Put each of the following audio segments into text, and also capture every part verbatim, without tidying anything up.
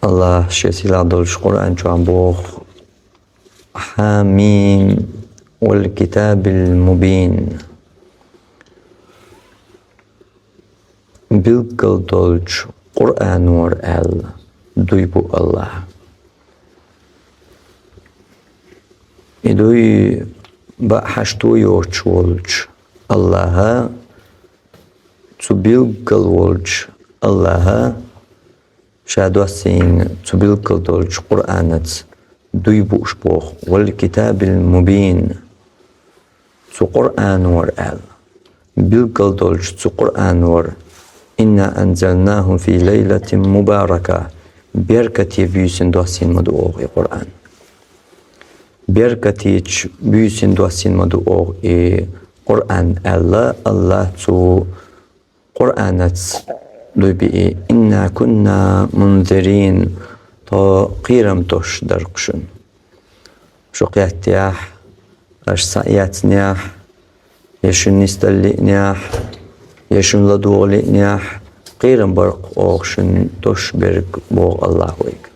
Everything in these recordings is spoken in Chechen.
АллахӀа шен сийлахь долчу Къуръан чохь боху: «Хьа-мим, вал китабил мубин». Билггал долчу Къуръано аьлла дуй бу АллахӀа. И дуй баа хьашто йоцуш волчу АллахӀа, цу билггал волчу АллахӀа, ша доссийна цу билггал долчу Къуръанаца дуй бууш боху: «Вал китабил мубин». Цу Къуръано аьлла, билггал долчу цу Къуръано: «Инна анзалнаху фи лайлатин мубарака». Беркате буьйсина доссийна ма ду оха и Къуръан. Беркатечу буьйсина доссийна ма ду оха и Къуръан аьлла, АллахӀа цу Къуръанаца дуй бии: «Инна кунна мунзирин», тхо кхерам тосуш дара-кх шуна. Шу кхеттехь, аша схьаэцнехь, я шуна нисдала лиънехь, я шуна ладогӀа лиънехь, кхерам бара-кх оха шуна тосуш берг, боху АллахӀа вайга.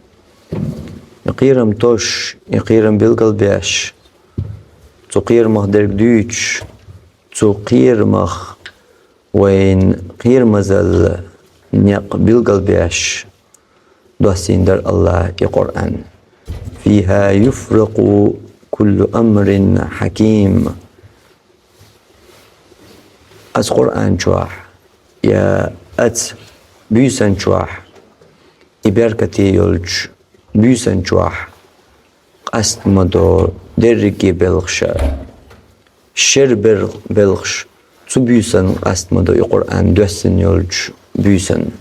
И кхерам тосуш, и кхерам билгалбеш, цу кхерамах дерг дуьйцуш, цу кхерамах вайна кхерамазалла некъ билгалбеш, доссийна дара АллахӀа и Къуръан. «Фиха юфракъу куллу амрин хьаким». Аса Къуръан чохь, я аса буьйсан чохь, и беркате йолчу буьйсан чохь къаста ма до дерриге белхаша. Шер бер-, белхаш цу буьйсан къаста ма до и Къуръан доьссина йолчу буьйсан.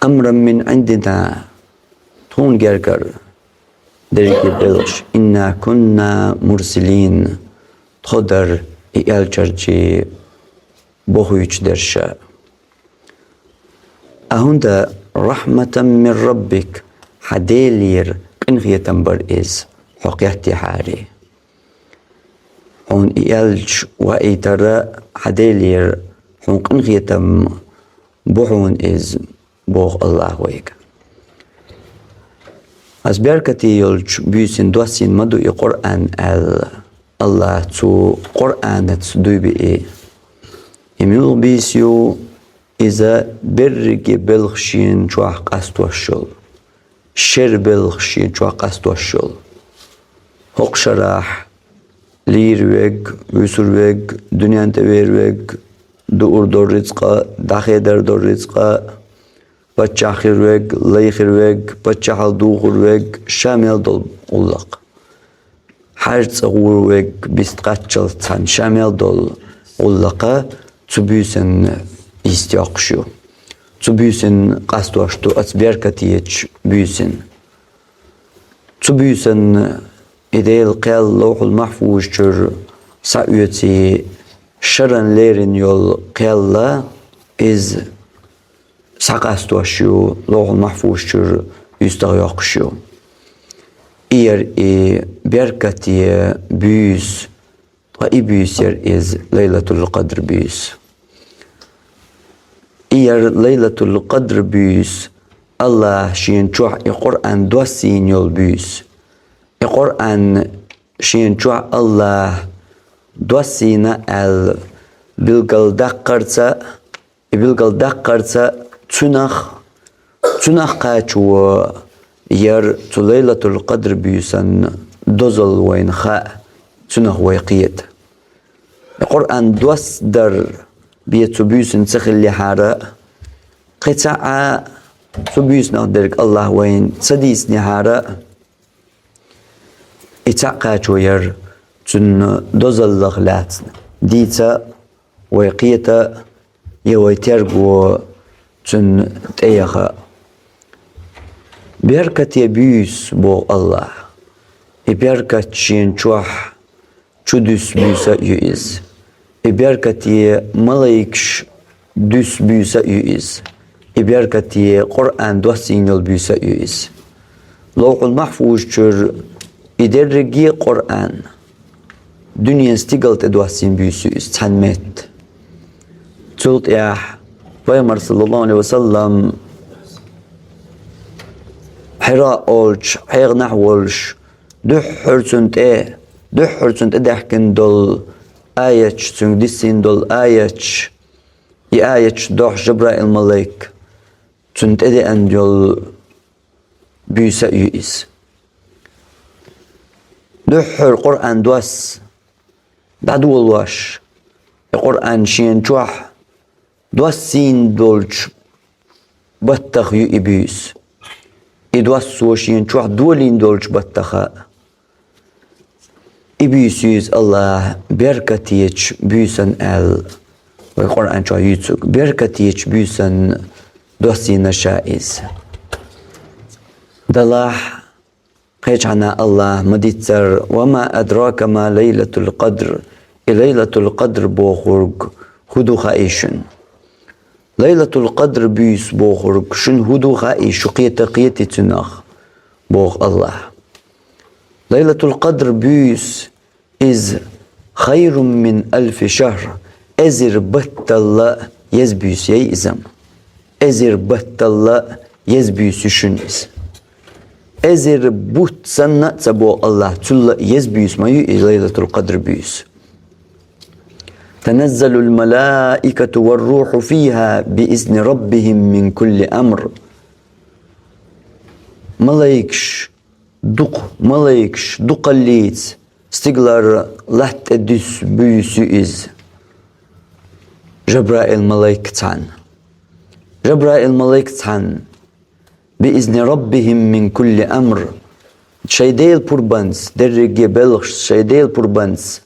«Амран мин Ӏиндина», тхуна гергара дерриге белхаш, «Инна кунна мурсилин», тхо дара и элчанаш бохуьйтуш дерш. А хӀунда «рахьматан мин раббик», хьан Делера къинхетам бара иза, хьо кхеттехьара. Хьуна и элча ваийтара хьан Делера, хьуна къинхетам бу хьуна иза, боху АллахӀа вайга. Аса беркате йолчу буьйсина доссийна ма ду и Къуръан аьлла, АллахӀа цу Къуръанаца дуй бии. И муьлха буьйса ю, иза берриге белхаш шена чохь къастош йолу, шер белхаш шена чохь къастош йолу. ХӀокху шарахь лийр верг, вуьсур верг, дуьнен тӀе вер верг, дуур дора рицкъа, дӀахедар дора рицкъа, паччахь хир верг, лай хир верг, паччахьалла духур верг, ша мел долу гӀуллакх. ХьаьжцӀа гӀур верг, бист кхаччалц цхьаьна ша мел долу гӀуллакха цу буьйсанна йистйоккхуш ю. Цу буьйсанна къастош ду аса беркатечу буьйсанна. Цу буьйсанна и Делан кхел Ловхьул-Махьфуза чуьра схьаоьций, шаран лерина йолу кхелла иза схьакъастош ю, Ловхьул-Махьфуза чуьра юьстах йоккхуш ю. И яра и беркате буьйса, ткъа и буьйса яра иза Лайлатул-Къадр буьйса. И яра Лайлатул-Къадр буьйса, АллахӀа шена чохь и Къуръан доссийна йолу буьйса. И Къуръан шена чохь АллахӀа доссийна аьлла билгалдаккхарца, и билгалдаккхарца цуьнах, цуьнах кхачо яра цу Лайлатул-Къадр буьйсан дозалла вайна хаьа, цуьнах вай кхета. Къуръан доссадар бен цу буьйсанна ца хиллехьара, кхин цхьа а цу буьйсанах дерг АллахӀа вайна ца дийцинехьара, и цхьаъ кхачо яра цуьнан дозаллах лаьцна дийца, вай кхета, я вай терго цуьнан тӀе яха. Беркате буьйса, боху АллахӀа. И беркат шена чохь чу дуьсу буьйса а ю иза. И беркате малайкаш дуьсу буьйса а ю иза. И беркате Къуръан доссийна йолу буьйса а ю иза. Ловхьул-Махьфуза чуьра и дерриге а Къуръан дуьненан стигала тӀе доссийна буьйса ю иза, цхьана метта. Цул тӀаьхьа Пайхамар, саллаллаху Ӏалайхи ва саллам, Хьира олча хьеханахь волуш, дуьххьара цунна тӀе, дуьххьара цунна тӀедаьхкина долу аяташ, цуьнга диссина долу аяташ, и аяташ дохьуш Жабраил-малайк цунна тӀедеана йолу буьйса а ю иза. Дуьххьара Къуръан дос дӀадолош, и Къуръан шена чохь доссийна долчу баттах ю и буьйса. И дос цо шена чохь долийна долчу баттаха. И буьйса ю иза Аллаха беркатечу буьйсана аьлла, вай Къуръан чохь юьйцург, беркатечу буьйсана доссийна ша иза. Делахь, кхечхьана Аллаха ма-диццара: «Ва ма адрака ма лайлатул къадр». И лайлатул къадр бохург хӀун ду хаьий шуна? Лайлатул къадр буьйса бохург шуна хӀун ду хаьий, шу кхета-кхетий цунах, боху Аллаха. Лайлатул къадр буьйса, иза хайрун мин алфи шахр, эзар батталла еза буьйса ю иза. Эзар батталла еза буьйса ю шуна иза. Эзар бутт санна а ца боху Аллаха, цулла еза буьйса ма ю и лайлатул къадр буьйса. «Таназзалул малаикату вар руху фиха би изни раббихим мин кулли амр». Малайкаш, дукха малайкаш, дукхаллица стигалара латта тӀе дуьсу буьйса ю иза. Жабраил-малайкаца цхьаьна. Жабраил-малайкаца цхьаьна. «Би изни раббихим мин кулли амр». Шайн Делан пурбанца, дерриге белхаш шайн Делан пурбанца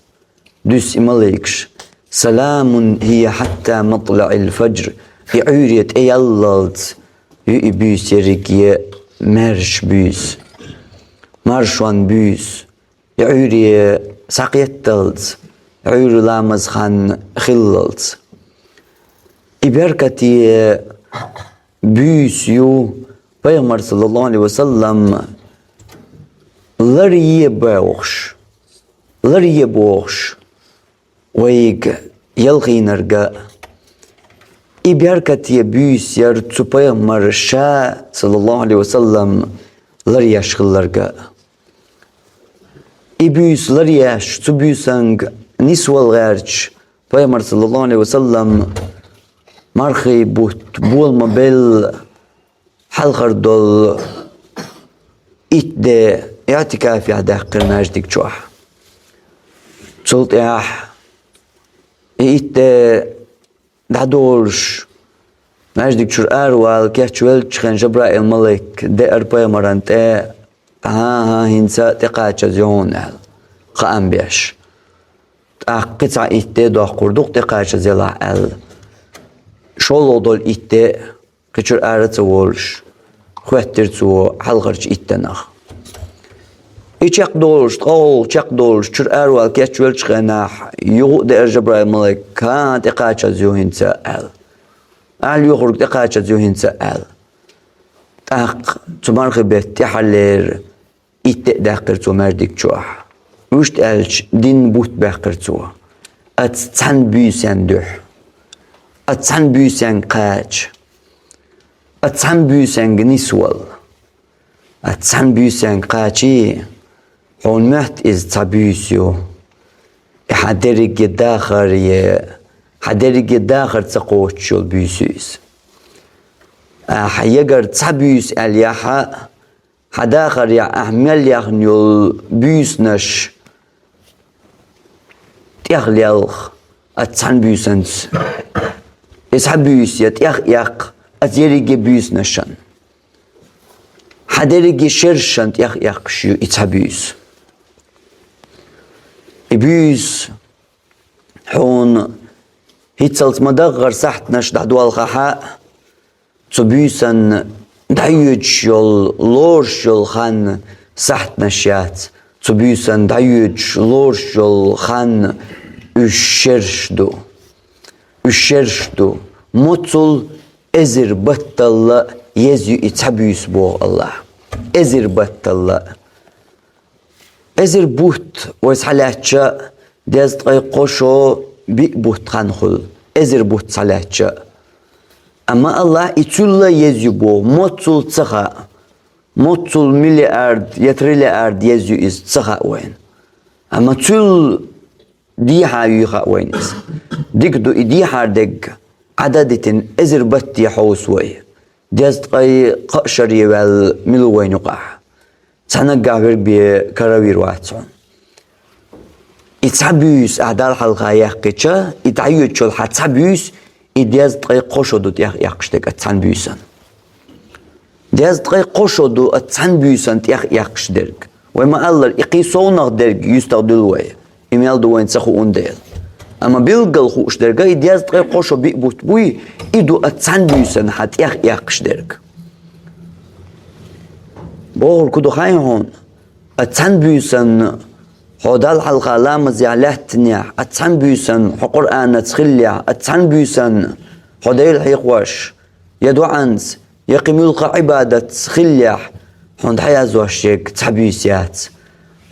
дуьсу и малайкаш. «Саламун хия хьатта матлаил фаджр». И Ӏуьйре тӀеяллалц ю и буьйса ерриге маьрша буьйса. Маршонан буьйса. И Ӏуьйре схьакхетталц, Ӏуьйра ламаз хан хиллалц. И беркате буьйса ю Пайхамар, саллаллаху алейхи ва саллам, лар е бохуш, лар е бохуш, вайга ялхийнарга. И беркате буьйса яра цу Пайхамар ша, саллаллаху алейхи ва саллам, лар еш хилларга. И буьйса лар еш, цу буьйсанга нисвала гӀерташ, Пайхамар, саллаллаху алейхи ва саллам, мархий бутт бола ма-белла, хьалхара долу итт де иӀтикафехь даьккхира маьждиг чохь. Цул тӀаьхьа и итт де дӀадолуш, маьждиг чуьра аравала кечвеллачу хенахь Жабраил-малайк деара Пайхамарна тӀе: «ХӀан-хӀа, хӀинца тӀекхачаза ю хьуна», — аьлла, хаам беш. ТӀаккха кхин цхьа итт де доккхур ду-кх тӀекхачаза елахь аьлла. ШолгӀа долу итт де кхин чуьра ара ца волуш, хоьттира цо хьалхарчу итт денах. И чекхдолуш, ткъа гӀуллакх чекхдолуш, чуьра аравала кечвеллачу хенахь, юха а деара Жабраил-малайк: «ХӀан-хӀа, тӀекхачаза ю хӀинца», — аьлла. «Ахьа лоьхург тӀекхачаза ю хӀинца», — аьлла. ТӀаккха цу мархий беттан тӀаьххьарлера итт де а даьккхира цо маьждиг чохь. Вуьшта аьлча, дийнна бутт баьккхира цо. Оцу цхьана буьйсанна дуьхьа. Оцу цхьана буьйсанга кхача. Оцу цхьана буьйсанга нисвала. Оцу цхьана буьйсанга кхачий, хьуна моьтту иза цхьа буьйса ю. И хьан дерриге дахар е, хьан дерриге дахар ца кхочуш йолу буьйса ю иза. Ахьа егар цхьа буьйса аьлла яхьа, хьан дахар яхь, ахьа мел яьхна йолу буьйсанаш тӀехлелха оцу цхьана буьйсанца. И цхьа буьйса я тӀехъяккха оцу ерриге буьйсанашна. Хьан дерриге шершна тӀехъяккхаш ю и цхьа буьйса. И буьйса хьуна хӀинццалц ма-даггара сахьтанаш дӀадолхахь а, цу буьйсанна дӀайоьдуш йолу, лоруш йолу хан сахьтанаш яц. Цу буьйсанна дӀайоьдуш, лоруш йолу хан уьш шерш ду. Уьш шерш ду. Моццул эзар батталла еза ю и цхьа буьйса, боху Аллаха. Эзар батталла. Эзар бутт вай схьалаьцча, дезткъе кхо шо биъ бутт хан хуьлу, эзар бутт схьалаьцча. Амма Аллаха и цулла еза ю боху, моццул ца хаьа. моццул миллиард я триллиард еза ю иза ца хаьа вайна. Амма цул дехьа ю хаьа вайна иза. Дика ду, и дехьара дерг Ӏадат дитина эзар бетта хьовса вай. Дезткъеи кхаа шера ваьлла мила ву вайна юкъахь? Цхьаннагахь верг бен каравийр вац хьуна. И цхьа буьйса ахь Далла хьалха яьккхича, и дӀайоьдучул хьан цхьа буьйса, и дезткъеи кхо шо ду тӀехъяьккхаш дерг оцу цхьана буьйсан. Дезткъеи кхо шо ду оцу цхьана буьйсан тӀехъяьккхаш дерг. Вай ма-аллара, и кхин совнах дерг юьстах дуьллу вай. И мел ду вайна ца хууна дела. Амма билггал хууш дерг, и дезткъеи кхо шо биъ бутт буй, и ду оцу цхьана буьйсан хьан тӀехъяьккхаш дерг. Бохург ду хаьий хьуна, оцу цхьана буьйсан хьо Далла хьалха ламазехь лаьттинехь, оцу цхьана буьйсан хьо Къуръанаца хиллехь, оцу цхьана буьйсан хьо Дела хьехош, я доӀанца, я кхин муьлхха Ӏибадатца хиллехь, хьуна дӀаяздеш ерг цхьа буьйса яц.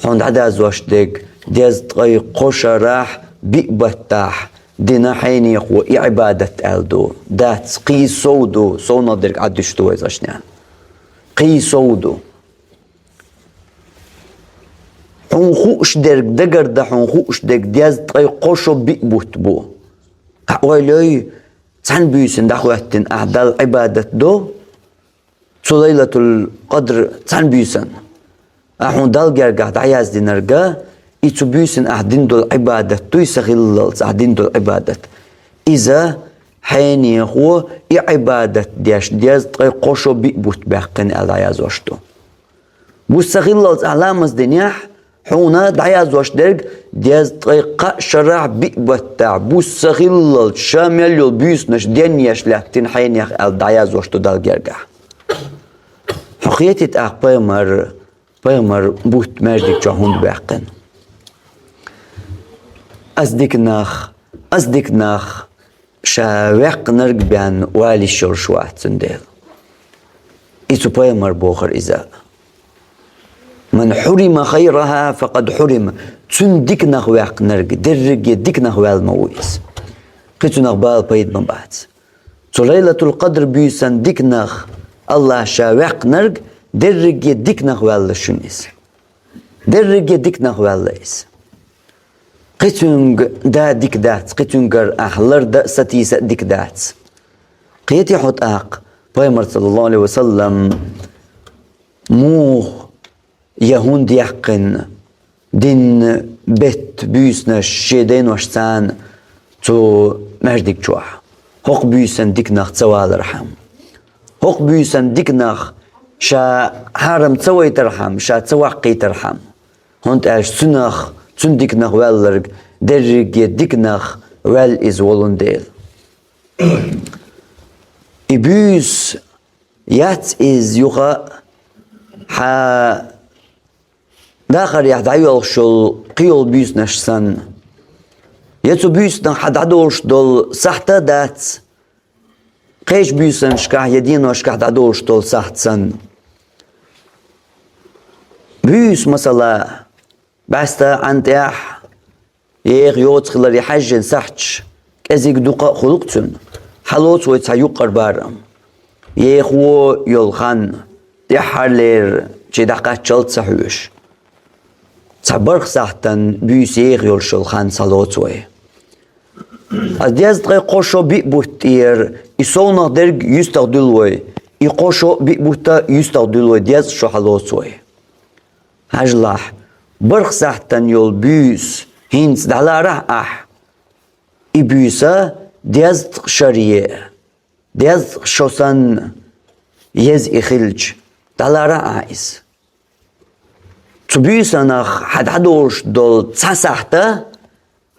Хьуна дӀаяздеш дерг дезткъеи кхо шарахь биъ баттахь дина хьенехо и Ӏибадат аьлла ду. Дац, кхин сов ду, совнах дерг Ӏаддуьтуш ду вай, цӀашнех. Кхин сов ду. Хьуна хууш дерг, дагардан хьуна хууш дерг дезткъеи кхо шо биъ бутт бу. Кхин ойла йой, цхьана буьйсанна дӀахӀоьттина ахь Далла Ӏибадат до, цу Лайлатул-Къадр цхьана буьйсанна. Ахь хьуна Далла гергахь дӀаяздинарг, и цу буьйсанна ахь дина долу Ӏибадат дуй, сахиллалц ахь дина долу Ӏибадат. Иза хьенехо и Ӏибадат деш дезткъеи кхо шо биъ бутт баьккхина аьлла дӀаяздеш ду. Буса сахиллалц ахь ламаз динехь, хьуна дӀаяздеш дерг дезткъеи кхаа шарахь биъ баттахь, буса сахиллалц ша мел йолу буьйсанаш денъеш лаьттина хьенех аьлла дӀаяздеш ду Далла гергахь. Хьо хетий тӀаккха пайхамар, пайхамар бутт маьждиг чохь хӀунда баьккхина? Ас дика нах, ас дика нах ша ваьккхинарг бен валийш йолуш вац цундела. И цу пайхамар бохура иза. «Ман хьурима хайраха, факъад хьурима». Цуьнан дика нах ваьккхинарг, дерриге дика нах ваьлла ма ву иза. Кхин цунах бала пайда ма бац. Цу Лайлатул-Къадр буьйсан дика нах Аллахь ша ваьккхинарг, дерриге дика нах ваьлла шуна иза. Дерриге дика нах ваьлла иза. Кхин цуьнга да дика дац, кхин цуьнгара ахь лардан а, сатийсан а дика дац. Кхетий хьо тӀаккха, пайхамар, саллаллаху Ӏалайхи ва саллам, муха я хӀунда яьккхина динан беттан буьйсанаш шен дайношца цу маьждиг чохь? ХӀокху буьйсан дика нах ца валархьама. ХӀокху буьйсан дика нах ша хьарам ца вайтархьама, ша ца ваккхийтархьама. ХӀунда аьлча цуьнах, цуьнан дика нах ваьлларг дерриге дика нах ваьлла иза волун дела. И буьйса яц иза юха хьан дахарехь дӀайоьлхуш йолу кхин йолу буьйсанаш санна. Я цу буьйсанах хьан дӀадолуш долу сахьт а дац, кхечу буьйсанашкахь я деношкахь дӀадолуш долу сахьт санна. Буьйса, масала, бӀаьста Ӏан тӀехь еха йоцу хиларе хьаьжжина сахьташ кӀезиг дукха а хуьлу-кх цуьнан. Хьалоцу вай цхьа юккъара барам. Ехаво йолу хан, тӀаьххьарлера шен дӀакхаччалц ца хьоьшу. Цхьа бархӀ сахьтана буьйса еха йолуш йолу хан схьалоцу вай. Ас дезткъе кхо шо биъ бутт тӀера, и совнах дерг юьстах дуьллу вай, и кхо шо биъ бутт а юьстах дуьллу вай, дезткъа шо хьалоцу вай. Хьажалахь, бархӀ сахьтана йолу буьйса хӀинца дӀаларахь ахь, и буьйса дезткъа шаре, дезткъа шо санна, еза и хилча, дӀаларахь ахь иза. Цу буьйсанах хьан дӀадолуш долу цхьа сахьта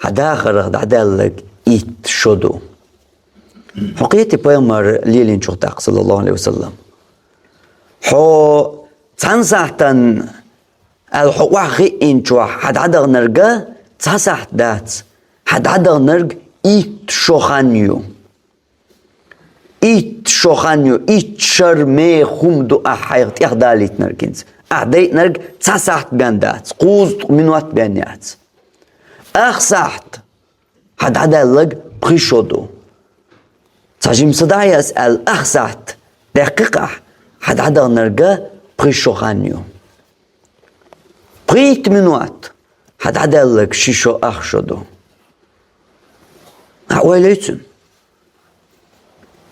хьан дахарах дӀадаьлларг итт шо ду. Хьо кхетий пайхамар лелийначух тӀаккха, саллаллаху Ӏалайхи ва саллам? Хьо цхьана сахьтана аьлла хьо охьахиъначохь хьан дӀадаханарг цхьа сахьт дац, хьан дӀадаханарг итт шо хан ю. Итт шо хан ю, итт шар меха хӀума ду ахь хьайх тӀехдалийтинарг хӀинца. Ахь дайтинарг цхьа сахьт бен дац, кхузткъа минот бен яц. Ах сахьт хьан дӀадаьлларг пхи шо ду. Цхьа жимма са дӀаяз аьлла, ах сахьт даьккхи-кх ахь, хьан дӀадаханарг а пхи шо хан ю. Пхийтта минот хьа дӀадаьлларг ши шо, ах шо ду. Хьа ойла йой цунна.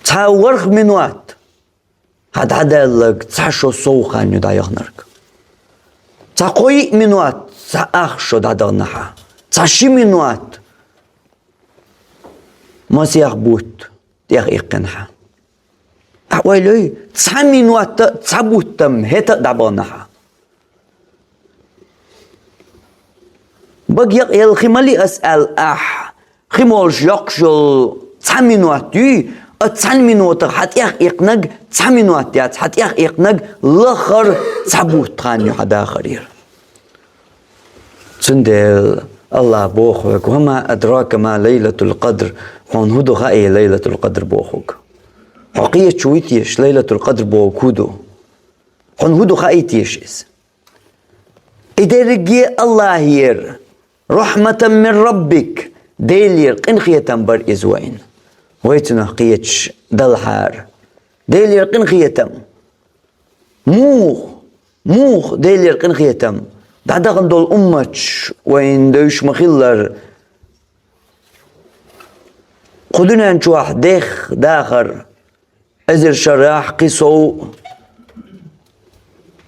Цхьа ворхӀ минот хьа дӀадаьлларг цхьа шо сов хан ю дӀаяханарг. Цхьа кхо-йиъ минот цхьа ах шо дӀадахана хьа. Цхьа ши минот масех бутт тӀехъиккхина хьа. Хьа ойла йой, цхьа минот а, цхьа бутт а хӀета а дӀабахана хьа. Бага якъ елхи мали ас аьлла ахь, хи молуш йоккхуш йолу цхьа минот юй, а цхьана минотах хьа тӀехъиккхинарг цхьа минот яц, хьа тӀехъиккхинарг лахара цхьа бутт хан ю хьа дахарера. Цундела Аллах боху хьоьга: «Ва ма адрака ма лайлатул къадр», хьуна хӀун ду хаий Лайлатул Къадр бохург? Хьо кхеташ вуй теша, Лайлатул Къадр бохург хӀун ду? Хьуна хӀун ду хаий теша иза? И дерриге Аллахера, рахматан мин раббик, Делера къинхетам бара иза вайна. Вай цунах кхеташ далахьара. Делера къинхетам. Муха, муха Делера къинхетам дӀадахана долу умматаш вайна девзаш ма-хиллара. Кху дуьнен чохь дех дахар эзар шарахь кхин сов,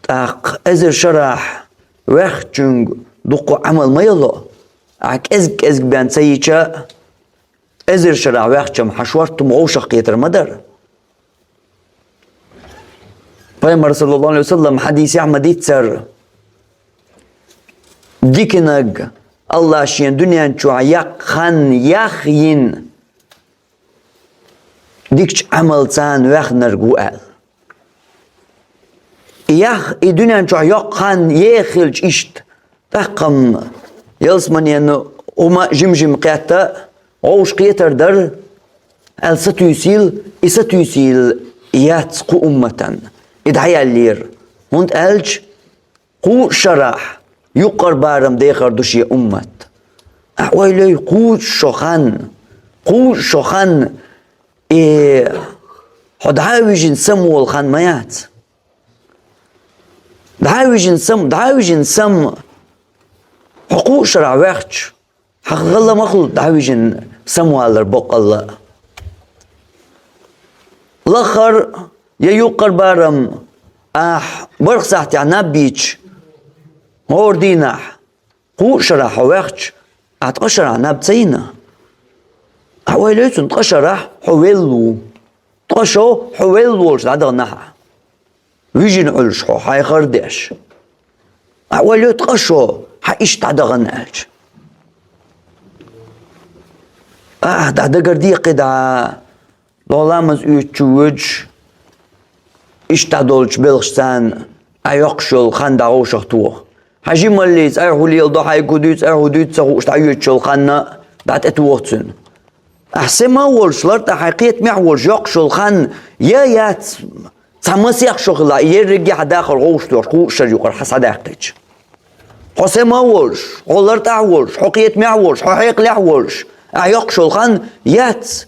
тӀаккха эзар шарахь ваьхначуьнга дуккха Ӏамал ма яло. Ахь кӀезиг-кӀезиг бен ца йича, эзар шарахь ваьхначам хьан шорта хӀума вовшах кхетар ма дара. Пайхамар, саллаллаху алейхи ва саллам, хьадисехь ма-дийццара, диканиг Аллах шен дуьнен чохь яккха хан яхйина, дикачу Ӏамалца ваьхнарг ву аьлла. И ях, и дуьнен чохь йоккха хан еха хилча иштта, тӀаккха-м ялсаманен хӀума жим-жим кхетта, вовшах кхетар дара, аьлла сатуьйсийла, и сатуьйсийла яц кху умматан. И дӀаяьллера, хӀунда аьлча кху шарахь юккъера барам дехар ду шен уммат. Ахь ойла йой, кху шо хан, кху шо хан, и хьо дӀа а вижина самаволу хан ма яц. ДӀа а вижина сам-, дӀа а вижина сам-, хьо кху шарахь ваьхча, хьан гӀалла ма хуьлу дӀа а вижина самавалар боккъалла а. Лахара я юккъера барам, ахь бархӀ сахьтехь наб йича, хӀора дийнахь, кху шарахь хьо ваьхча, ахь ткъа шарахь наб ца йина? Ахь ойла йой цунна, ткъа шарахь хьо велла ву. Ткъа шо хьо велла волуш дӀадахана хьа. Вижина Ӏуьллуш хьо, хьайн хар деш. Ахь ойла йой, ткъа шо хьан иштта дӀадахана аьлча. Ахь дӀа дагардекхий дӀа, ло ламаз оьцучу воьдуш, иштта долчу белхашца ахь йоккхуш йолу хан дӀа вовшах тоха. Хьан жималлица, ахь хӀун леладо, хьайга хӀун дуьйцу, ахь хӀун дуьйцу ца хууш дӀа оьцуш йолу хан дӀа тӀетоха цуьнан. Ахь сема а волуш, лартӀахь хьайн кхетамехь а волуш йоккхуш йолу хан я яц, цхьа масех шо хилахь, и ерриге хьан дахар вовшах тохуш, кху шарахь юкъара хьан схьадаьккхича. Хьо сема а волуш, хьо лартӀахь а волуш, хьо кхетамехь а волуш, хьо хьекъалехь а волуш, ахь йоккхуш йолу хан яц.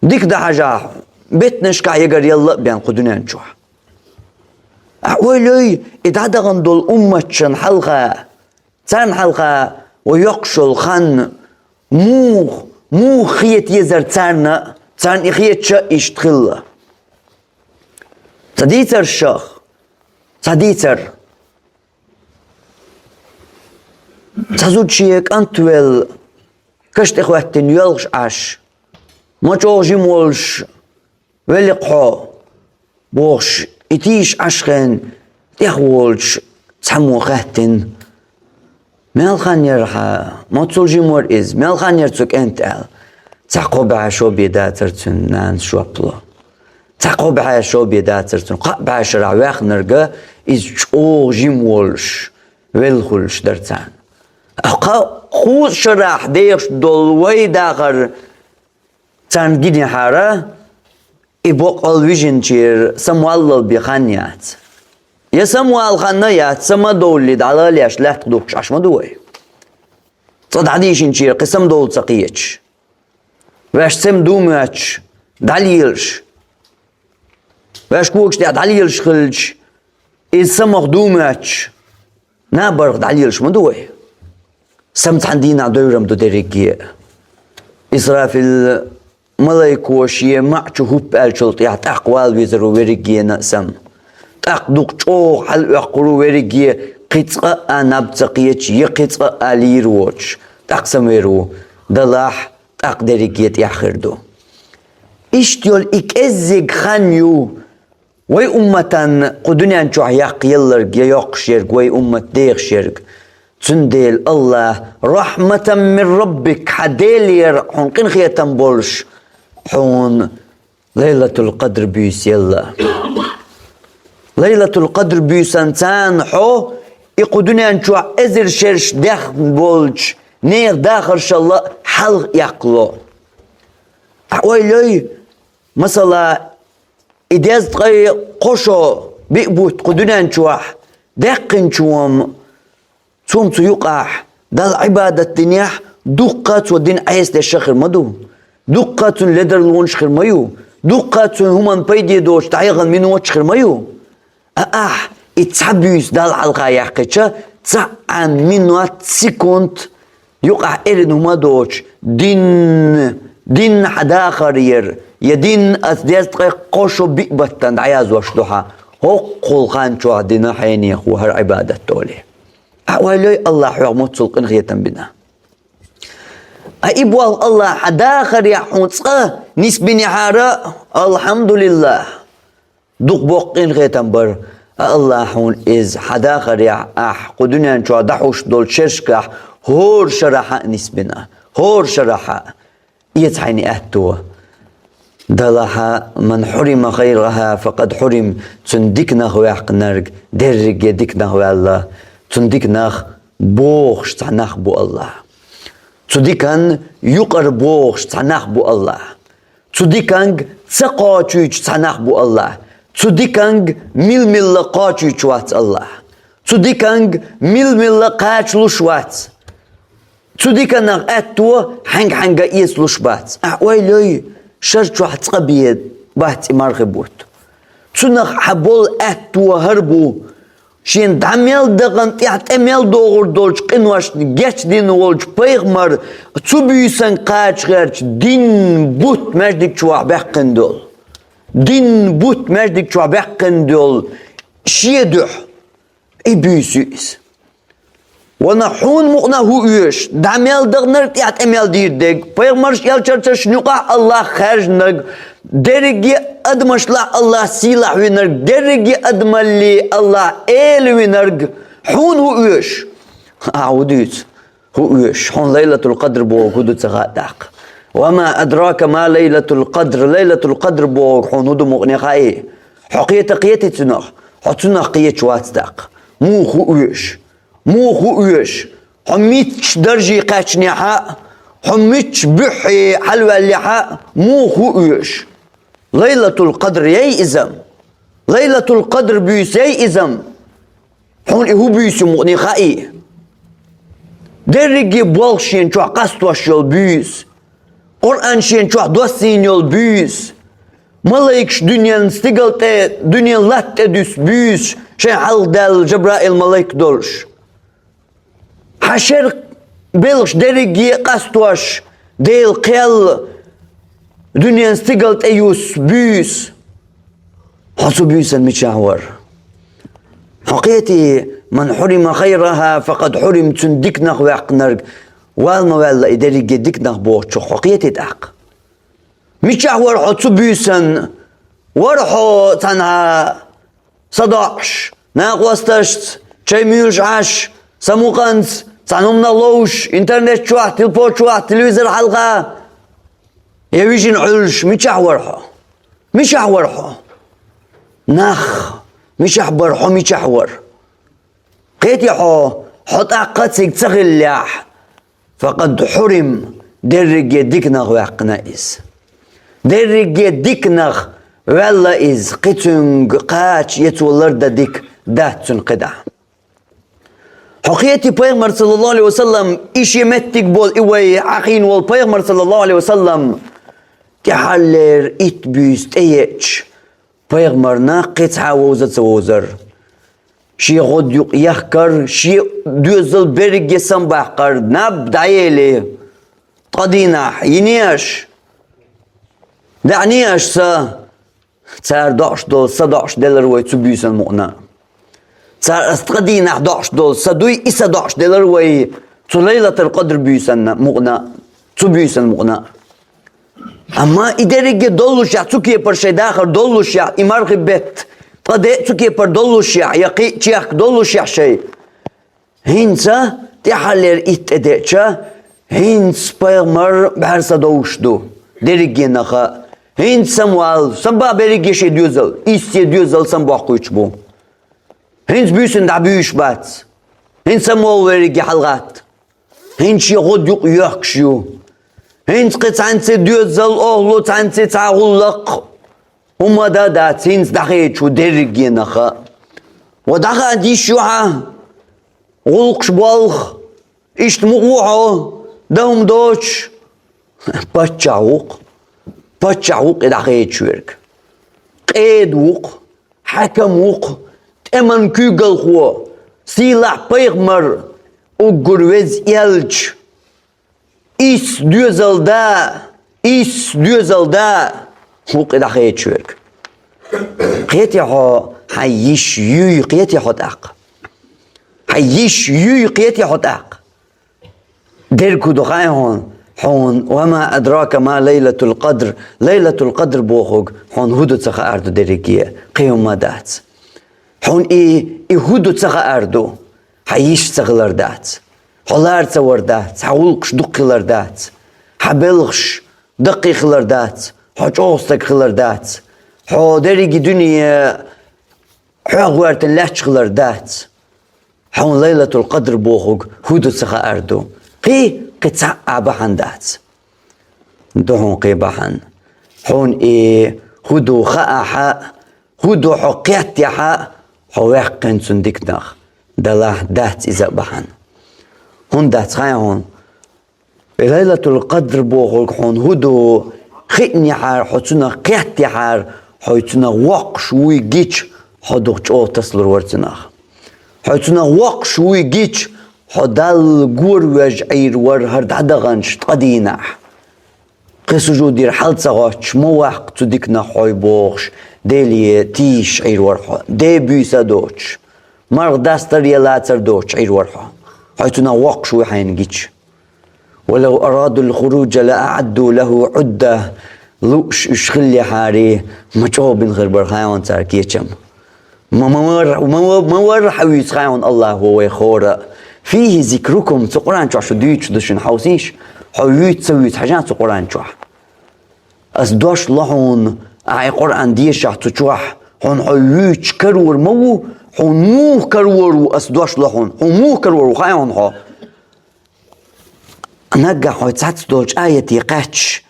Дика дан хьажахь, беттанашкахь ягар ялла а бен кху дуьнен чохь. Ахь ойла йой, и дӀадахана долу умматашна хьалха, царна хьалха вай йоккхуш йолу хан муха, муха хета езара царна, царна и хеташ а иштта хилла. Цхьа дийцаршах, цхьа дийцар. Цхьа зуда шен кӀант велла, каш тӀе хӀоьттина йоьлхуш Ӏаш, ма чӀогӀа жима волуш велли-кх хьо, бохуш, и тийша Ӏаш хенахь, тӀехволуш цхьаммо хаьттина: «Мел хан яра хьан? Моццул жима вара иза? Мел хан яра цу кӀентан?» — аьлла. Цхьа кхо бӀе шо бен дацара цуьнан нанас жоп ло. Цхьа кхо бӀе шо бен дацара цуьнан. Кхаа бӀе шарахь ваьхнарг иза чӀогӀа жима волуш, велла хуьлуш дара царна. Кхаа кхузткъа шарахь дехаш долу вай дахар царна гинехьара, и боккъал вижинчера самаваллал бен хан яц. Я самавала хан а яц, сама а довллий, дӀалалеш лаьттах духкуш Ӏаш ма ду вай. Цкъа дӀадийшинчера кхин самадовла ца кхеташ. Ваьш сема ду моьттуш дӀалелаш. Ваьш когаш тӀехь дӀалелаш хилча, Иза самах думач, набарх дӀалелаш ма ду вай. Сам цхьан дийнахь дойрам ду дерриге. Исрафил малайко шен маӀа чу хӀуп аьллачул тӀехьа тӀаккха вала везар ву верригена а сам. ТӀаккха дукха чӀогӀа хьалаоьккхур ву верриге, кхин цкъа а наб ца кхеча, я кхин цкъа а лийр воцуш, тӀаккха самавер ву. Далахь, тӀаккха дерриге тӀехь хир ду. Иштта йолу и кӀеззиг хан ю, вай умматан кху дуьнен чохь яккха елларг я йоккхуш ерг, вай уммат дехаш ерг. Цундела Аллах, рахьматан мин раббик, хьан Делера хьуна къинхетам болуш, хьуна Лайлатул Къадр буьйса елла. Лайлатул Къадр буьйсан царна хьо и кху дуьнен чохь эзар шераш дехна болчу нехан дахаршалла хьалха эккхало. Ахьа ойла йой, масала, и дезткъе кхо шо биъ бутт кху дуьнен чохь даьккхинчо-м, цо-м цу юкъахь Далла Ӏибадат динехь, дуккха а цо дин Ӏеса деш хир ма ду. Дуккха а цуьнан ледарлонаш хир ма ю. Дуккха а цуьнан хӀуманна пайде доцуш дӀаяхана миноташ хир ма ю. А ахь и цхьа буьйса Далла хьалха яьккхича, цхьа а минот, секунд юкъахь эрна хӀума а доцуш, дин, дин хьан дахар яра, я дин аса дезткъе кхо шо биъ баттана дӀаяздеш ду хьан, хӀокхул хан чохь дина хьенех ву хӀара Ӏибадат долий. Ахьа ойла йой, Аллах хьох моццул къинхетам бина. А и болх Аллах хьан дахарехь хьуна цкъа нисбинехьара, алхьамдулиллах. Дукха боккха къинхетам бара, а Аллах хьуна иза хьан дахарехь, ахь кху дуьнен чохь дӀахьуш долчу шершкахь хӀора шарахь а нисбина. ХӀора шарахь а. Эца хьайна аьтто. Далахь, ман хьурима хайрахьа, факъад хьурим, цуьнан диканах ваьккхинарг, дерриге диканах ваьлла, цуьнан диканах бохуш цхьа нах бу Аллах. Цу дикан юкъара бохуш цхьа нах бу Аллах. Цу диканга ца кхачуьйтуш цхьа нах бу Аллах. Цу диканга мила-милла кхачуьйтуш вац Аллах. Цу диканга мила-милла кхачалуш вац. Цу диканах аьтто хьаьнга-хьаьнга эцалуш бац. Ахьа ойла йой, шар чохь цкъа бен бац и мархи бутт. Цунах хьан болу аьтто хӀара бу, шена дӀа мел дахана, тӀаьхьа тӀе мел догӀур долчу къиношна гечдина волчу пайхамар цу буьйсанга кхача гӀерташ дин бутт маьждиг чохь баьккхина долу. Дин бутт маьждиг чохь баьккхина долу шен дуьхьа. И буьйса ю иза. Ванах, хьуна мукъана а хӀу оьшу, дӀа мел даханарг, тӀаьхьа тӀе мел дийр дерг, пайхамарш, элчанаш юкъахь Аллах хаьржинарг, дерриге адамашлахь Аллах сийлахь винарг, дерриге адамалле Аллах эла винарг, хьуна хӀу оьшу? Ахьа хӀу дуьйцу? ХӀу оьшу? Хьуна Лайлатул Къадр бохург хӀу ду ца хаьа тӀаккха? Ва ма адрака ма Лайлатул Къадр. Лайлатул Къадр бохург хьуна хӀу ду мукъане хаьий? Хьо кхета кхетий цунах? Хьо цунах кхеташ вац тӀаккха. Муха хӀу оьшу? Муха хӀу оьшу? Хьо мичча даржий кхаьчнехь а, хьо мичча буьххье хьалаваьллехь а, муха хӀу оьшу? Лайлатул Къадр яй иза-м? Лайлатул Къадр буьйса яй иза-м? Хьуна и хӀу буьйса ю мукъане хаьий? Дерриге болх шена чохь къастош йолу буьйса. Къуръан шена чохь доссийна йолу буьйса. Малайкаш дуьненан стигала тӀе, дуьненан латта тӀе дуьсу буьйса, шайн хьалха даьлла Жабраил малайк долуш. Хьан шеран белхаш дерриге а къастош, Делан кхел дуьненан стигала тӀе юссу буьйса. Хьо цу буьйсан мичахь вара? Хьо кхетий, ман хьурима хайрахьа, факъад хьурим, цуьнан диканах ваьккхинарг, вала ма ваьлла и дерриге диканах бохучух, хьо кхетий тӀаккха? Мичахь вара хьо цу буьйсан? Вара хьо цхьанхьа садоӀуш, накъосташца чай муьйлуш Ӏаш, самукъанца, цхьана хӀуманах ловш, интернет чохь, телефон чохь, телевизор хьалха, я вижина Ӏуьллуш, мичахь вара хьо? Мичахь вара хьо? Нах, мичахь бара хьо, мичахь вара? Кхетий хьо, хьо тӀаккха цига ца хиллехь, факъад хьурим, дерриге диканах ваьккхина иза. Дерриге диканах ваьлла иза, кхин цуьнга кхача я цо лардан дика дац цуьнан кхидӀа. Хьо кхетий, пайхамар, саллаллаху алейхи ва саллам, и шен меттиг болу, и вай Ӏахийна волу пайхамар, саллаллаху алейхи ва саллам, тӀаьххьарлера итт буьйса тӀееача, пайхамарна кхин цхьа вовза ца вовзара. Шен гӀодаюкъ яхкар, шен доьзал берриге самабаккхар, наб дӀаеле, ткъа дийнахьа, йинеш, даьӀнеш са, цар доӀаш дола са доӀаш делар вай цу буьйсан мукъана. Цар ас ткъа дийнахьа доӀаш дола са дуй, и са доӀаш делар вай цу Лайлатул-Къадр буьйсанна мукъана, цу буьйсан мукъана. Амма и дерриге доллушехь, цу кепара шоай дахар доллушехь, и мархий бетта ткъа де цу кепара доллушехь, я кхин а чехка доллушехь шоай, хӀинца тӀаьххьарлера итт тӀедеъча, хӀинца пайхамар бӀаьрса довш ду дерригенах. ХӀинца самавала, самабаха берриге шен доьзал, иссе доьзал самабоаккхуьйтуш бу. ХӀинца буьйсанна дӀабуьйш бац. ХӀинца самавала верриге хьалгӀатта. ХӀинца шен гӀодаюкъ йоьхкуш ю. ХӀинца кхин цхьаннеца доьзал, охӀла, цхьаннеца цхьа гӀуллакх, хӀумма а дац, хӀинца дӀахедаш ву дерригенах. Ва дӀахаьда йиш ю хьан гӀуллакхаш, болх, иштта мукъа ву хьо, дан хӀума доцуш? Паччахь ву-кх. Паччахь ву-кх и дӀахедаш верг. Къеда ву-кх, хьаькам ву-кх, тӀеман куьйгалхо, сийлахь пайхамар, уггар веза элча. Исс доьзал да, исс доьзал да, ву-кх и дӀахедаш верг. Кхетий хьо, хьан йиш юй, кхетий хьо тӀаккха? Хьан йиш юй, кхетий хьо тӀаккха? Дерг хӀун ду хаьий хьуна? Хьуна, «Ва ма адрака ма Лайлатул-Къадр», Лайлатул-Къадр бохург хьуна хӀун ду ца хаар ду дерриге, кхин хӀумма а дац. Хьуна и, и хӀун ду ца хаар ду, хьан йиш ца хилар дац, хьо лар ца вар дац, хьан гӀуллакхаш дукха хилар дац, хьан белхаш даккхий хилар дац, хьо чӀогӀа стаг хилар дац, хьо дерриге дуьне хьох гӀоьртина лаьтташ хилар дац. Хьуна Лайлатул-Къадр бохург хӀун ду ца хаар ду, кхин, кхин цхьа а бахьана дац. Ду хьуна кхин бахьана. Хьуна и хӀун ду хаахь а, хӀун ду хьо кхеттехь а, хьо ваьккхина цунна диканах, делахь дац иза а бахьана. ХӀунда дац хаьий хьуна? Лайлатул-Къадр бохург хьуна хӀун ду, хиънехьара, хьо цунах кхеттехьара, хьо цунах воккхуш вуй гича, хьо дукха чӀогӀа тасалур вара цунах. Хьо цунах воккхуш вуй гича, хьо Далла гора веш Ӏийр вара хӀара дӀадаханчу ткъа дийнахь. Кхин сужудера хьал ца гӀоттуш, ма ваккха цу диканах хьо бохуш, Деле тийсаш Ӏийр вара хьо, Дела буьйса а доцуш, марха дастар я лацар доцуш Ӏийр вара хьо, хьо цунах воккхуш вуй хьайна гича. «Ва лав арадул-хуруджа ла аӀадду лаху Ӏудда». Лууш уьш хиллехьара, ма чӀогӀа бина хир бара хаьий хьуна цара кечам. Ма, ма вар-, ма ва-, ма вар хьан вуьйцу хаьий хьуна АллахӀа вай хӀора. «Фихи зикрукум», цу Къуръан чохь шу дуьйцуш ду шуна, хьовсийша, хьо вуьйцу ца вуьйцу хьажа цу Къуръан чохь. Ас дош ло хьуна, ахьа и Къуръан дешахь цу чохь, хьуна хьо вуьйцуш карор ма ву, хьуна муха карор ву, ас дош ло хьуна, хьуна муха карор ву хаьий хьуна хьо? Наггахь хьо цхьацца долчу аяте кхаьчча,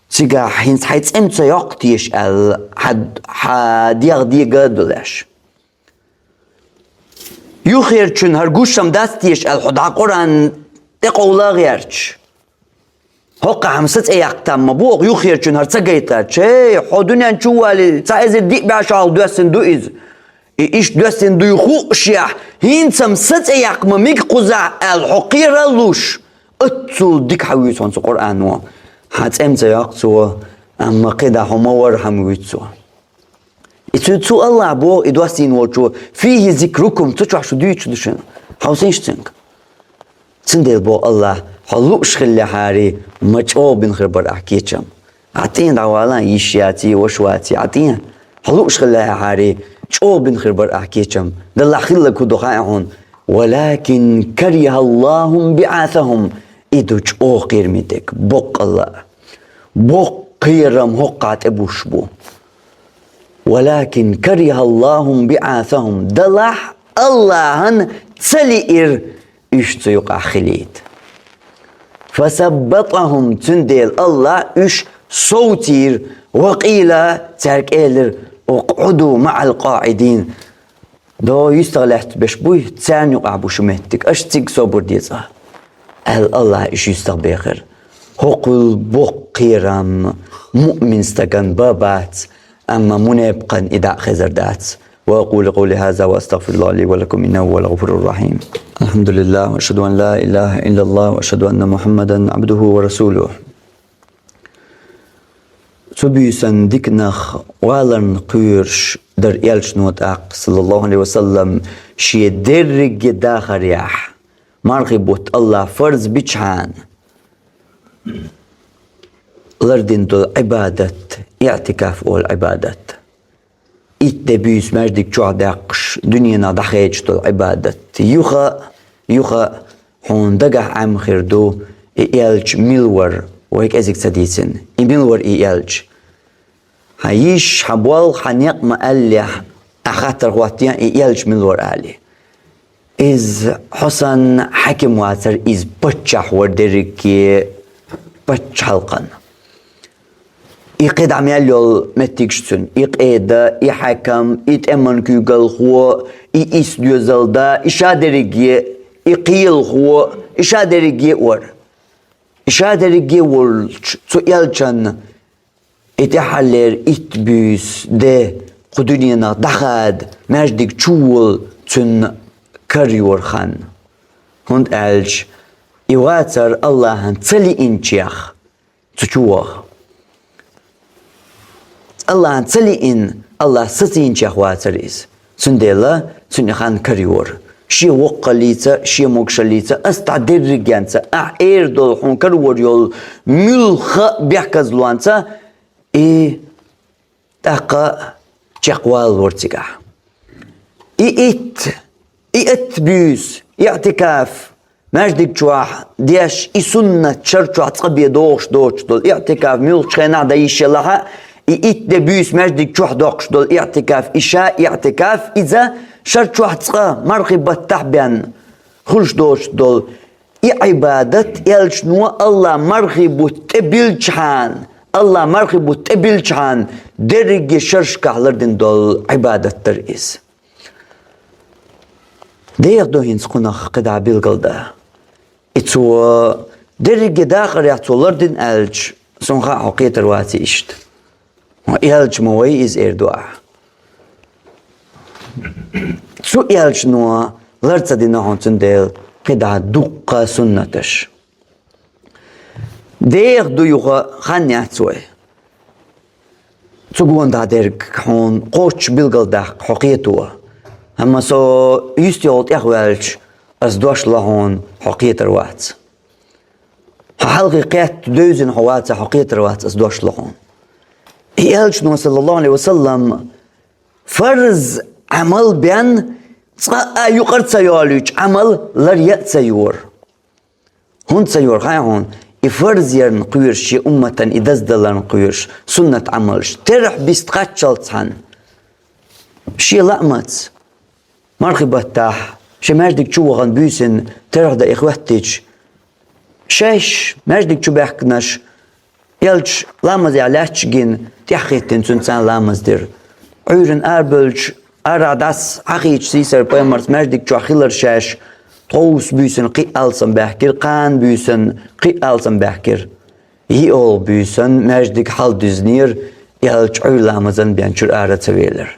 цигахь хӀинца хьайн цӀе ма ца йоккху теша аьлла, хьан, хьан дегӀ дега а ду леш. Юххерчун хӀара гуш-м дац теша аьлла, хьо дӀа Къуръан тӀекъовла а гӀерташ. ХӀокхахь-м са цӀе яккха там ма бу оха юххерчун хӀара ца гайта гӀерташ. Хей, хьо дуьнен чу валий, цхьа эзар диъ бӀе шо хьалха доьссина ду иза. И иштта доьссина дуй хуъушехь, хӀинца-м са цӀе яккха ма мега кхузахь аьлла, хьо кхера а луш, оццул дика хьан вуьйцу хьуна цу Къуръано. Хьан цӀе-м ца йоккху цо, амма кхидӀа хьо ма вар хьан вуьйцу цо. И цу, цу АллахӀа боху и доссийна волчо: «Фихи зикрукум», цу чохь шу дуьйцуш ду шуна. Хьовсийша цуьнга. Цундела боху АллахӀа: «Хьо лууш хиллехьара, ма чӀогӀа бина хир бара ахь кечам». Ахь тӀе дӀавала, йиш яций, ваша ваций, ахь тӀе. Хьо лууш хиллехьара, чӀогӀа бина хир бара ахь кечам. Делахь хилларг хӀун ду хаьий хьуна? «Валакин карихаллаху биъасахум». И ду чӀогӀа кхераме дерг, боккъалла а. Боккха кхерам хӀокхахь тӀе буьсуш бу. «Валакин карихаллаху биъасахум». Делахь АллахӀан ца лиира уьш цу юкъахь хилийта. «Фасаббатахум», цундела АллахӀа уьш совцийра, «ва къийла», цаьрга элира: «Укъъуду маӀал къаӀидин». До юьстах лаьтташ берш буй, царна юкъахь бу шу меттиг, аша цига собар де цкъа, аьлла, АллахӀа уьш юьстах бехира. ХӀокхул боккха кхерам муъмин стагана бан бац, амма мунепакъан и дӀа а хезар дац. وأقول قولي هذا وأستغفر الله لي ولكم إنه هو الغفور الرحيم. الحمد لله وأشهد أن لا إله إلا الله وأشهد أن محمدا عبده ورسوله. Цу буьйсан диканах валарна кхоьруш дара элчано тӀаккха, саллаллаху Ӏалайхи ва саллам, шен дерриге дахарехь, мархий бутт АллахӀа фарз бичхьана, лардина долу Ӏибадат, иӀтикаф олу Ӏибадат. Итт де буьйса маьждиг чохь даьккхаш, дуьненах дӀахедаш долу Ӏибадат. Юха, юха хьуна дагахь Ӏемхир ду, и элча мила вара, вай кӀезиг ца дийцина. И мила вара и элча? Хьан йиш, хьан болх, хьан некъ ма-аллехь, ахь хаттар хӀоттае, и элча мила вара алий. Иза хьо санна хьаькам вацара, иза паччахь вара дерриге пачхьалкхан. И кхидӀа мел йолу меттигаш цуьнан: и къеда, и хьаькам, и тӀеман куьйгалхо, и исс доьзалда, и ша дерриге, и кхелахо, и ша дерриге а вара. И ша дерриге а волчу цу элчанна и тӀаьххьарлера итт буьйса де кху дуьненах дӀахада, маьждиг чу волу цуьнан кара йора хан. ХӀунда аьлча и вацара АллахӀан ца лиъначех цу чу ваха. АллахӀан ца лиъна, АллахӀа сацийначех вацара иза. Цундела цуьнан и хан кара йора. Шен воккхаллица, шен могушаллица, ас дӀа дерригенца, ахь эр долу хьуна карор йолу муьлхха а бехказлонца и тӀаккха чекхвалалора цигахь. И итт, и итт буьйса иӀтикаф, маьждиг чохь деш, и суннат шар чохь цкъа бен догӀуш доцуш долу иӀтикаф муьлххачу хенахь дан йиш ялахь а, и итт де буьйса маьждиг чохь доккхуш долу иӀтикаф, и ша иӀтикаф, иза шар чохь цкъа мархий баттахь бен хуьлуш доцуш долу и Ӏибадат, элчано АллахӀа мархий бутт тӀебиллачхьана, АллахӀа мархий бутт тӀебиллачхьана, дерриге шерашкахь лардина долу Ӏибадат дара иза. Деха ду хӀинца кхунах кхидӀа билгалдан. И цо дерриге дахарехь цо лардина аьлча, суна хаьа, хьо кхетар вац иштта. Хьо элча ма вай иза эр ду ахь. Цу элчано лар ца дина хьуна цундела кхидӀа дуккха суннаташ. Деха ду юха хан яц вай. Цу гонах дерг хьуна кхоччуш билгалдаккха хьо кхето. Амма со юьстахула тӀехваьлча, ас дош ло хьуна, хьо кхетар вац. Хьо хьалхе кхетта девзина хьо вацахь, хьо кхетар вац, ас дош ло хьуна. И элчано, саллаллаху Ӏалайхи ва саллам, фарз Ӏамал бен, цкъа а юкъара ца йолуьйтуш Ӏамал лар ян а ца йора. ХӀунда ца йора хаьа хьуна? И фарз ярна кхоьруш, шен умматан и даздаларна кхоьруш суннат Ӏамалш, терахь биста кхаччалц цхьаьна. Шен лаамца, мархий баттахь, шен маьждиг чу вахана буьйсанна терахь дан и хӀоьттича, шаьш маьждиг чу баьхкинарш, элча ламазехь лаьтташ гина, тӀаьхьахӀиттина цуьнан царна ламаз дира. Ӏуьйранна арабевлча, арахь дӀасахьийча, сийсара пайхамарца маьждиг чохь хилар шаьш, тховса буьйсанна кхин а алсам баьхкира, кхана буьйсанна кхин а алсам баьхкира. ЙиъолгӀа буьйсанна маьждиг хьалдуьзнера, элча Ӏуьйра ламазан бен чуьра ара ца велира.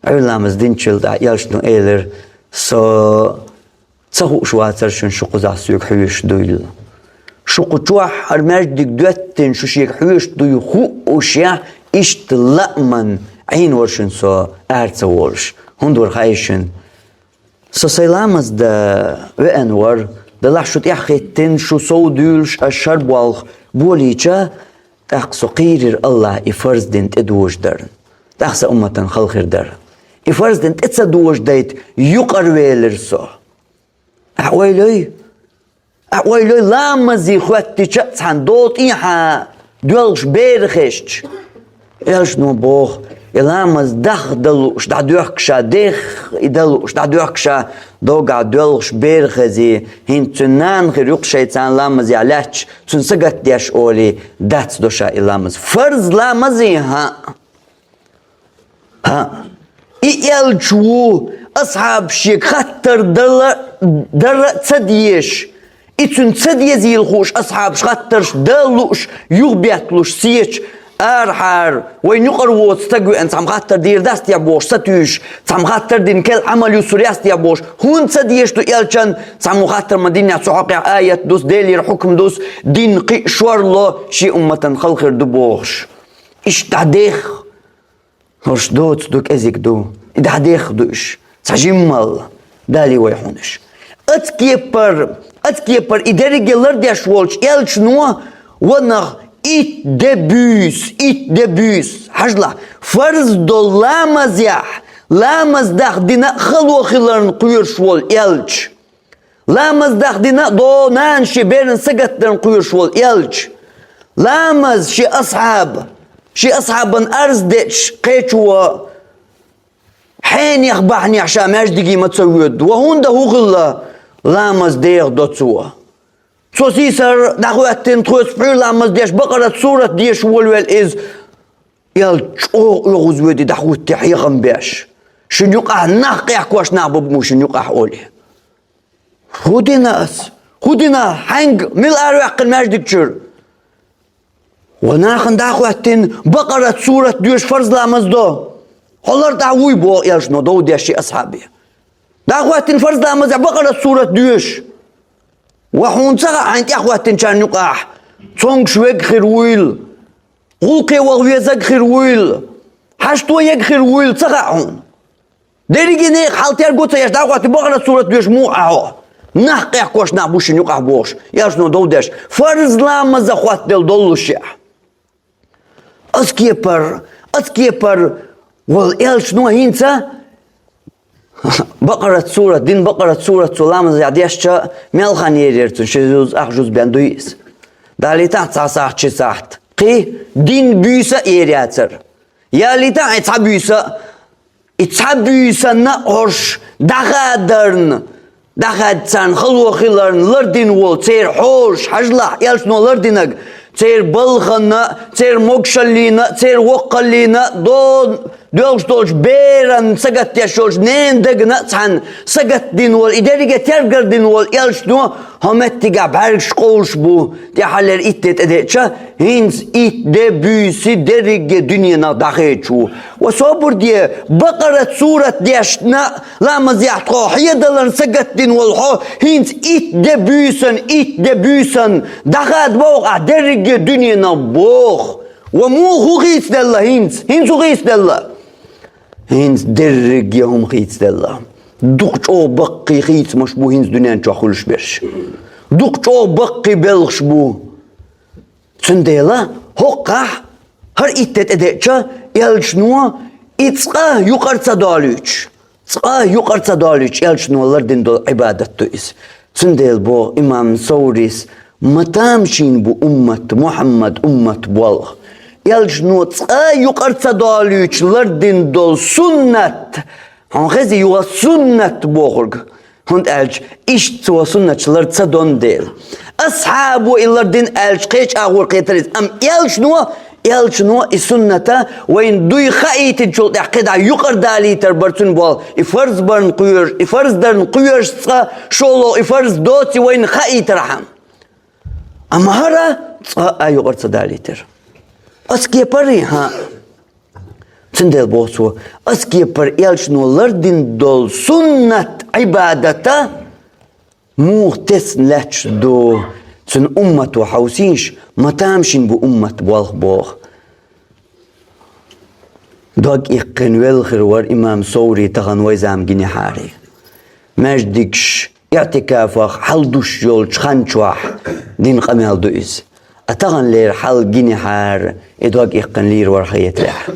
Ӏуьйра ламаз динчул тӀаьхьа элчано элира: «Со ца хууш вацара шуна шу кхузахь соьга хьоьжуш дуйла. Шу кху чохь хӀара маьждиг доьттина шу шега хьоьжуш дуй хуушехь, иштта лааман Ӏийна вара шуна со ара ца волуш. ХӀунда вара хаьий шуна? Со сайн ламаз дан веана вара, делахь шу тӀаьхьахӀиттина, шу сов дуьйлуш, аш хӀара болх болийча, тӀаккха со кхийрира АллахӀ и фарз дин тӀедожадарна. ТӀаккха сан умматан хала хир дара. И фарз дин тӀе ца дожадайта юкъара велира со». Ахь ойла йой? Ахь ойла йой, ламазе хӀоьттича а цхьана, дола тӀехьа доьлхуш бер хезча, элчано боху, и ламаз даха дан лууш дӀадоьхкуш а, дех и дан лууш дӀадоьхкуш а, догахь доьлхуш бер хезий, хӀинца цуьнан нана хир ю-кх шайца ламазехь лаьтташ, цунна сагатдеш олий, дац до ша и ламаз. Фарз ламазе хӀаъ. ХӀаъ. И элча ву, асхьабаш шега хаттар дала, дара а ца дезаш, и цуьнан ца дезийла хууш, асхьабаш хаттарш дан лууш, юхабетталуш сецаш, Арахьара вайна юкъара воцу стаг веана цхьамма хаттар дийр дац те бохуш сатуьйсуш, цхьамма хаттар дина керла Ӏамал юссур яц те бохуш, хӀунда ца дезаш ду элчан, цхьаммо хаттар ма динехь цу хьокъехь аят дус, Делера хьукам дус, дин кхин а шорло, шен умматан хала хир ду бохуш. Иштта дӀадехха. ХӀорш доцу ду, кӀезиг ду. И дӀадехха ду уьш. Цхьа жиммал дали вай хьунаш. Ацкепар, ацкепар и дерриге лардеш волчу элчано ванах итт де буьйса, итт де буьйса. Хьажалахь, фарз долу ламазехь, ламаз дахдина а хало хиларна кхоьруш волу элча. Ламаз дахдина а до нана шен беран сагатдарна кхоьруш волу элча. Ламаз шен асхьаба, шен асхьабан арз деъча кхечо хьенех бахьанехь ша маьждиге ма ца воьду. Ва хӀунда хӀун хилла, ламаз дехадо цо. Цо сийсара дӀахӀоьттина тхоьца пхьуьйр ламаз деш, Бакъарат сурат деша волавелла иза. Эл чӀогӀа оьгӀазвоьду и дӀахӀуттий хьехам беш. Шуна юкъахь нах къехкош нах бу-бу шуна юкъахь олий. ХӀун дина ас? ХӀун дина? Хьаьнга? Мила араваьккхина маьждиг чуьра? Ва нахана дӀахӀоьттина Бакъарат сурат доьшу фарз ламаз до. Хьо лар тӀехь вуй боху элчано дов деш шен асхьабе. ДӀахӀоьттина фарз ламазехь Бакъарат сурат доьшу. Ва хьуна ца хаьа хьайна тӀехӀоьттинчарна юкъахь цомгуш верг хир вуйла, гӀуллакхе ваха везарг хир вуйла, хьашто ерг хир вуйла, ца хаьа хьуна? Дерриге нехан хьал терго ца еш дӀахӀоьттина Бакъарат сурат доьшу муха Ӏа хьо? Нах къехкош нах бу шуна юкъахь бохуш, элчано дов деш, фарз ламаза хӀоттаделла доллушехь. Ацкепар, ацкепар волу элчано хӀинца Бакъарат сурат, дин Бакъарат сурат цо ламазехь дешча, мел хан ерира цуьнан, ши жуз, ах жуз бен дуй иза. Далийтахь цхьа сахьт, ши сахьт. Кхин дин буьйса а ер яцара. Ялийтахь и цхьа буьйса а, и цхьа буьйсанна а хӀорш дӀахадарна, дӀахаьдда царна хало хиларна лардина волу церан хьожаш, хьажалахь, элчано лардинарг, церан балханна а, церан могушаллина а, церан воккхаллина а, до доьлхуш долчу беран сагатдеш йолчу ненан дагна а цхьаьна сагатдина волу, и дерриге тергардина волу элчано хӀокху меттигехь бӀаьргаш къовлуш бу, тӀаьххьарлера итт де тӀедеъча, хӀинца итт де буьйса дерриге дуьненах дӀахедаш ву. Ва собар де, Бакъарат сурат дешна а, ламазехь тхо хьедаларна сагатдина волу хьо, хӀинца итт де буьйсанна, итт де буьйсанна дӀахада боху ахь дерриге дуьненах боху. Ва муха хӀун хийцаделла хӀинца? ХӀинца хӀун хийцаделла? ХӀинца дерриге хӀума хийцаделла. Дукха чӀогӀа баккхий хийцамаш бу хӀинца дуьнен чохь хуьлуш берш. Дукха чӀогӀа баккхий белхаш бу. Цундела хӀокхахь хӀара итт де тӀедеъча, элчано и цкъа юкъара ца долуьйтуш, цкъа юкъара ца долуьйтуш, элчано лардина долу Ӏибадат ду иза. Цундела боху имам Соврис: «Ма тамашийна бу уммат, Мухьаммад уммат болх. Элчано цкъа юкъара ца долуьйтуш лардина долу суннат». Хьуна хези юха суннат бохург. ХӀунда аьлча иштта цо суннаташ лар ца дон дела. Асхьабо и лардина аьлча кхечу агӀор кхетар иза. Амма элчано, элчано и сунната вайна дуй хаийтинчул тӀаьхьа кхидӀа юкъара далийтар бара цуьнан болу. И фарз барна кхоьруш, и фарз дарна кхоьруш цкъа, шолгӀа и фарз доций вайна хаийтархьама. Амма хӀара цкъа а юкъара ца далийтира. Аса кепарий, хьа? Цундела боху цо, аса кепара элчано лардина долу суннат Ӏибадата муха тесна лаьтташ ду, цуьнан уммато хьовсийша, ма тамашийна бу уммат болх боху. Дог иккхина велла хир вара имам Соври тахана вай зама гинехьара. Маьждигаш иӀтикафах хьалдуш йолчу хан чохь дина къамел ду иза. А таханлера хьал гинехьара и дог иккхина лийр вара хетарехь.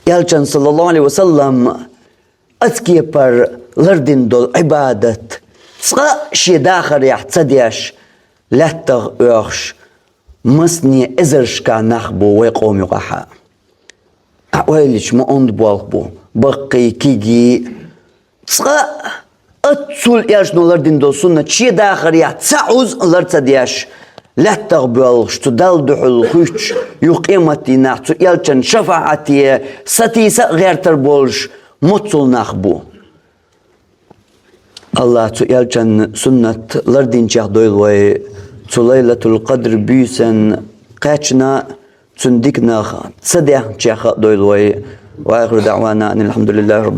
Элчан, саллаллаху алейхи ва саллам, аса кепара лардина долу Ӏибадат цкъа а шен дахарехь ца деш, лаьттах оьхуш, масане эзаршка нах бу вай къоман юкъахьа. Ахь ойла йича, ма онда болх бу, баккхий, кигий. Цкъа а аццул элчано лардина долу суннат шен дахарехь цхьа Ӏуз а лар ца деш, лаьттах боьлхуш, цу Далла дуьхьал хуьттуш, юха къематдийнахь цу элчан шафаӀате сатийса а гӀертар болуш, моццул нах бу. Аллах цу элчан суннат лардинчех дойла вай, цу Лайлатул-Къадр буьйсан кхаьчна, цуьнан диканах ца дехначех а дойла вай. وآخر دعوانا أن الحمد لله رب